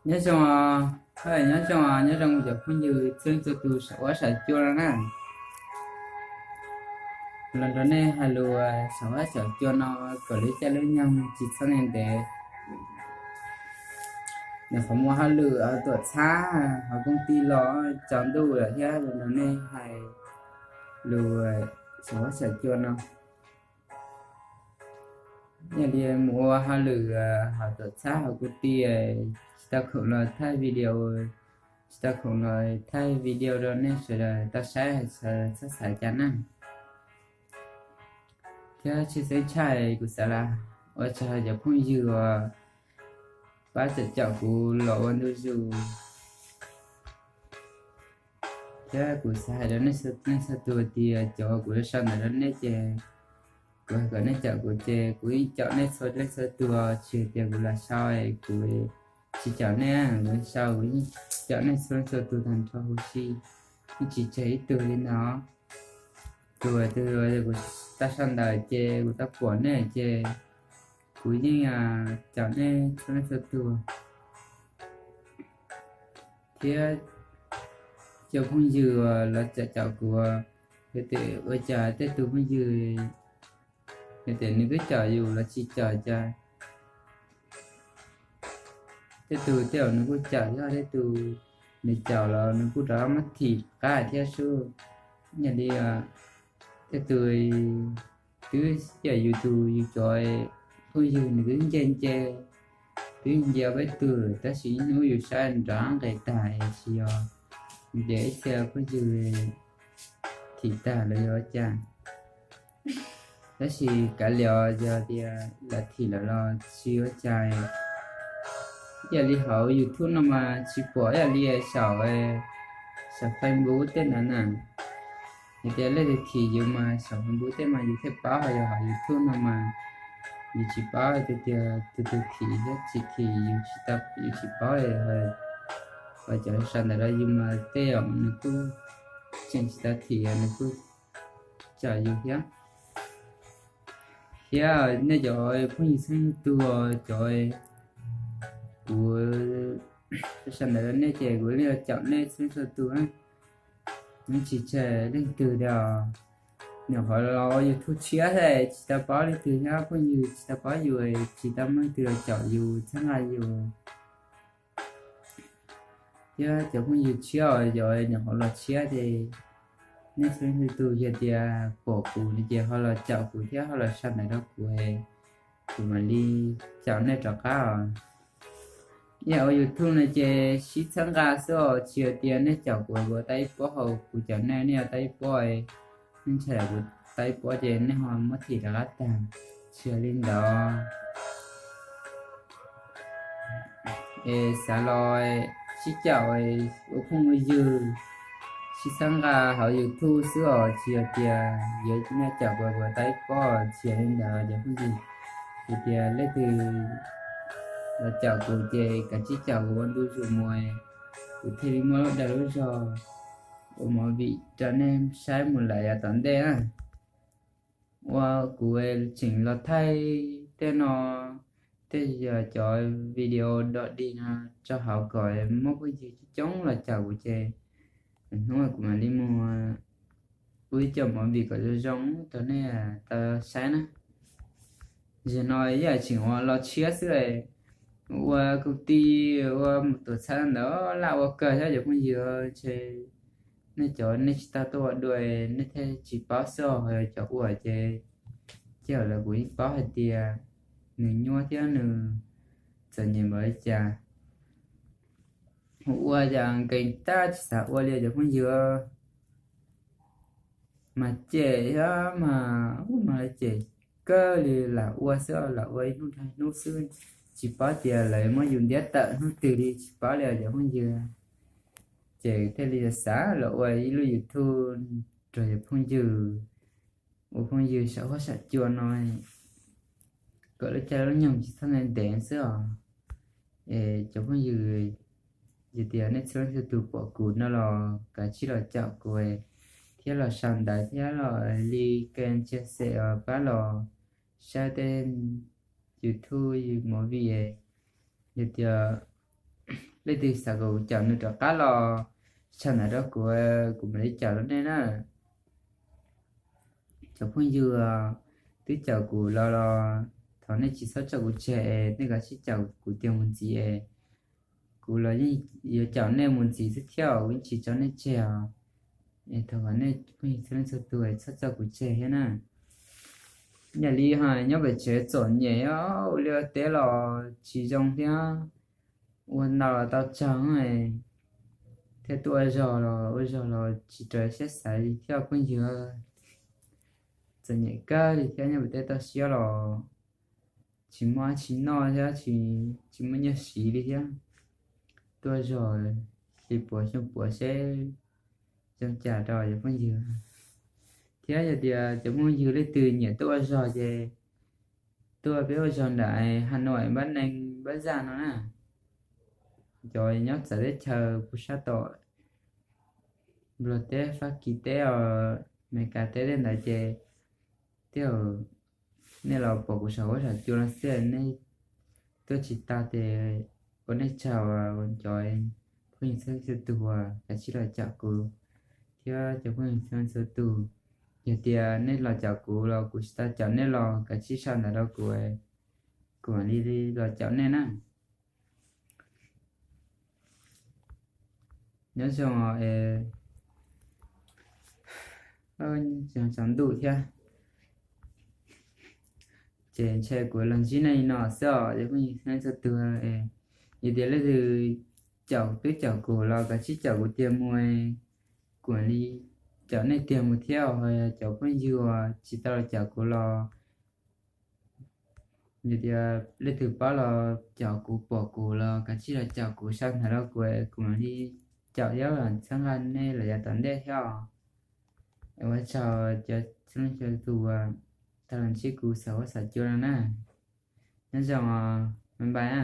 Nyob zoo, nyob zoo, nyob zoo cov phooj ywg txhua leej txhua tus saum huab saum cua no na. Los nrog nej hais lus saum huab saum cua no kom lub caij lub nyoog tsis txhob ntev ntev. Nyuam qhuav muaj hauj lwm tuam txhab hauv koom tij los tsaus ntuj lawm thiab los nrog nej hais lus saum huab saum cua no. Yog li mus ua hauj lwm hauv tuam txhab hauv koom tij, tsis tau khoom los thaij video, tsis tau khoom los thaij video rau nej sawv daws tau saib, sawv daws txhob xav cas na. Thiab tshwj xeeb tshaj kuv xav ua tsaug cov phooj ywg uas pab caum caum kuv los ua ntu zus. Thiab kuv xav hais rau nej txhua tus tias cov kuv sau ntawv rau nej ces kuv hais kom nej caum kuv ces kuv yeej caum nej txhua leej txhua tus, tsis hais tias kuv los sau kuv tsis caum nej, kuv sau kuv yeej caum nej txhua leej txhua tus tag nrho huv si, yeej tsis tseg ib tug li ntawd. Tus twg kuv tau sau ntawv ces kuv tau pom nej ces kuv yeej caum nej txhua leej txhua tus. Thiab cov phooj ywg los caum caum kuv, yog tias ua cas tej tus phooj ywg, yog tias nws twb caum yus los tsis caum cas, tej tus tej zaum nws kuj caum, yog tej tus nws caum los nws kuj rov muab thim qab thiab sub. Yog li tej tus twb caum yus tus, yus cov phooj ywg nws twb nce nce, twb nce peb tus, tab sis ib hnub yus saib nrov nqes tag es tsis yog, ces ib txhia phooj ywg thim tag los yog ua cas. Tab sis kav liam, yog tias lawv thim lawm los tsis ua cas. Ib yam li hauv YouTube no mas tsis pom ib yam li saum, saum Facebook tej ntawd na. Yog tias leej twg thim yus mas saum Facebook tej mas yus thiaj paub, ho yog hauv YouTube no mas yus tsis paub tias tus twg thim thiab tsis thim, yus tsis paub. Ho cov sau ntawv rau yus mas tej zaum nws kuj tseem tsis tau thim, nws kuj caum yus thiab. Thiab nej cov phooj ywg txhua leej txhua tus, cov kuv sau ntawv rau nej ces kuv yeej caum nej txhua leej txhua tus na. Yeej tsis tseg leej twg li os. Nyuam qhuav los ua YouTube tshiab thiab tsis tau paub leej twg thiab, phooj ywg tsis tau paub yus, tsis tau muaj leej twg los caum yus txhawb nqa yus. Thiab cov phooj ywg tshiab os, cov nyuam qhuav los tshiab ces nej txhua leej txhua tus yog tias pom kuv no ces ho los caum kuv thiab ho los sau ntawv rau kuv, kuv mam li caum nej rov qab os. Ib yam ua YouTube no ces sib txhawb nqa xwb os, tsis yog tias nej caum kuv kuv tau ib pob, ho kuv caum nej nej tau ib pob, nej ntshai kuv tau ib pob ces nej ho muab thim rov qab tag, tsis yog li ntawd. Es xav los sib caum ua phooj ua ywg, sib txhawb nqa hauv YouTube xwb os, tsis yog tias yuav nej caum kuv kuv tau ib pob, tsis yog li ntawd cov phooj ywg. Yog tias leej twg los caum kuv ces kav tsij caum kuv ua ntu zus mus, kuv thiaj li muaj lub dag lub zog ua movie rau nej saib mus lawm yav tom ntej na. Ua kuv tseem los thaij tej no, tej yog cov video dog dig no rau hauv kom muaj phooj ywg coob coob los caum kuv ces hnub kuv mam li mus ua ib co movie kom zoo zoo rau nej tau saib na. Zaum no ib yam tseem ua los tshiab xwb, ua koom tij ua tuam txhab ntawd laj ua kawg thiab cov phooj ywg, ntshe nej cov nej tsis tau tuaj ua dua nej thiaj tsis paub xwb os, ho yog cov ua ces ces lawv kuj yeej paub hais tias nws nyuaj thiab nws txom nyem npaum li cas. Ua cas nkees tag tsis xav ua li cov phooj ywg. Mas cem thiab mas, mas cem kawg li, lam ua xwb, lam ua ib hnub dhau hnub xwb, tsis paub tias lawv muab yus ntiab tawm hnub twg li tsis paub li os cov phooj ywg. Ces thiaj li xav los ua ib lub YouTube rau cov phooj ywg, ua phooj ywg saum huab saum cua no kom lub caij lub nyoog tsis txhob ntev ntev xwb os. Es cov phooj ywg, yog tias nej txhua leej txhua tus pom kuv no los kav tsij los caum kuv thiab los sau ntawv thiab los li kee ntsia xem os, pab los saib tej YouTube movie. Yog tias leej twg xav kom kuv caum nws rov qab los sau ntawv rau kuv, kuv mam li caum rau nej na. Cov phooj ywg twb caum kuv los los thov nej tsis txhob tso kuv tseg es nej kav tsij caum kuv tiag mus ntxiv es kuv los yeej yuav caum nej mus ntxiv xwb thiab, kuv yeej tsis tso nej tseg os. Es thov kom nej phooj ywg txhua leej txhua tus txhob tso kuv tseg thiab na. Yam li hais nyob pem tsev txom nyem, ua liaj teb los tsis zoo thiab, ua ntau los tau tsaug, thiab tuaj ua zog los ua zog los tsis raws siab xav li thiab phooj ywg. Txom nyem kawg li thiab, nyob pem teb toj siab los tsis muaj dab tsi noj thiab, tsis muaj nyiaj siv li thiab. Tuaj zog li puas xyoo puav seb zoo cas rau cov phooj ywg. Thiab yog tias cov phooj ywg leej twg nyiam tuaj ua zog ces tuaj peb ua zog nram Hà Nội, Bắc Ninh, Bắc Giang no na. Cov nyob txawv teb chaws puag sab tom Nplog teb, Fab Kis teb, Amelikas teb tej ntawd ces tej zaum nej los pom kuv saum huab saum cua no xwb, nej tuaj tsis tau ces ua nej tsaug, cov phooj ywg txhua leej txhua tus uas kav tsij los caum kuv thiab cov phooj ywg txhua leej txhua tus. Yog tias nej los caum kuv los kuv tsis tau caum nej los kav tsij sau ntawv rau kuv, kuv mam li los caum nej na. Nyob zoo es tsaus ntuj thiab, ces ntshe kuv los ntsib nej li no xwb os cov phooj ywg txhua leej txhua tus. Yog tias leej twg caum twb caum kuv los kav tsij caum kuv tiag mus, kuv mam li caum nej tiag mus thiab. Ho yog cov phooj ywg uas tsis tau los caum kuv los, yog tias leej twg paub los caum kuv pom kuv los kav tsij los caum kuv sau ntawv rau kuv, kuv mam li caum thiab txhawb nqa nej los yav tom ntej thiab os. Es ua tsaug cov txhua leej txhua tus uas tau los ntsib kuv saum huab saum cua no na. Nyob zoo os, bye bye na.